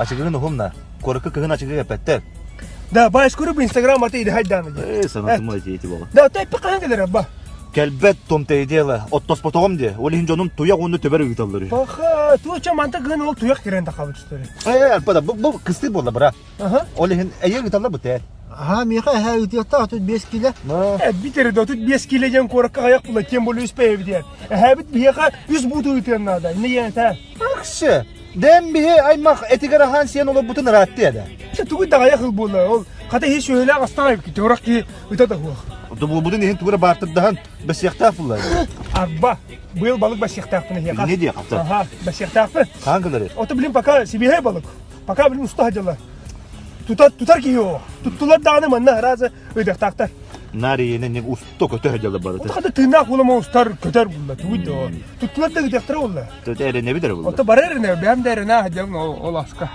Ачыгыгын уһумна. Куоракка кыһын ачыгы эппэттэр. Да, баайскуру бу Инстаграм аты идэһайдааны дии. Э, санатыма эти эти буола. Да, то эппи хаһан кэлэр абба? Кэлбэт том дело. Оттоспотоҕум дии. Ол иһин дьонум туйах уонна төбөр ыыталлар үһү. Паха, туоча манта кыһын ол туйах кирэн тахабыт что ли? Э, арпада, бу, бу кыстыыр буолла быра. Аха. Ол иһин эйэ ыыталлар бу тээ. Аха, миэхэ эһэ ыытыахтаах тут 5 кило. Э, битери да тут 5 кило диэн куоракка хайах була, тем более үс бэйэбит диэн. Эһэбит биһиэхэ үс бууту ыытыан наада. Инне диэн этэ. Ахшы, дэм биһи аймах этигэр аһаан сиэн олорбутун ыраатты эдэ. Чэ, тугу даҕайах ыл буолла, ол хата иһи сүөһүлээх астаах эбиккит, орох киһи ыта да суох. Дубулбутун иһин тугура баартырдаһан бэсиэхтээх булла. Арба, быйыл балык бэсиэхтээхпин эһиэхэ. Не диэх хата. Аха, бэсиэхтээхпин. Хаан кылары. Ото билим пока сибиэһэй балык. Пока билим уста дьала. Тутар, тутар киһи о. Туттулар даҕаны манна аразы ыйдахтаахтар. Нарийene не усто көтө дьала барыта. Ото хата тыыннаах буолама устар көтөр булла. Тугуй да. Туттулар да ыйдахтара болла. Төтө эренебит эрэ булла. Ото бары эренебит, бэйэм да эренэ дьам ол аска.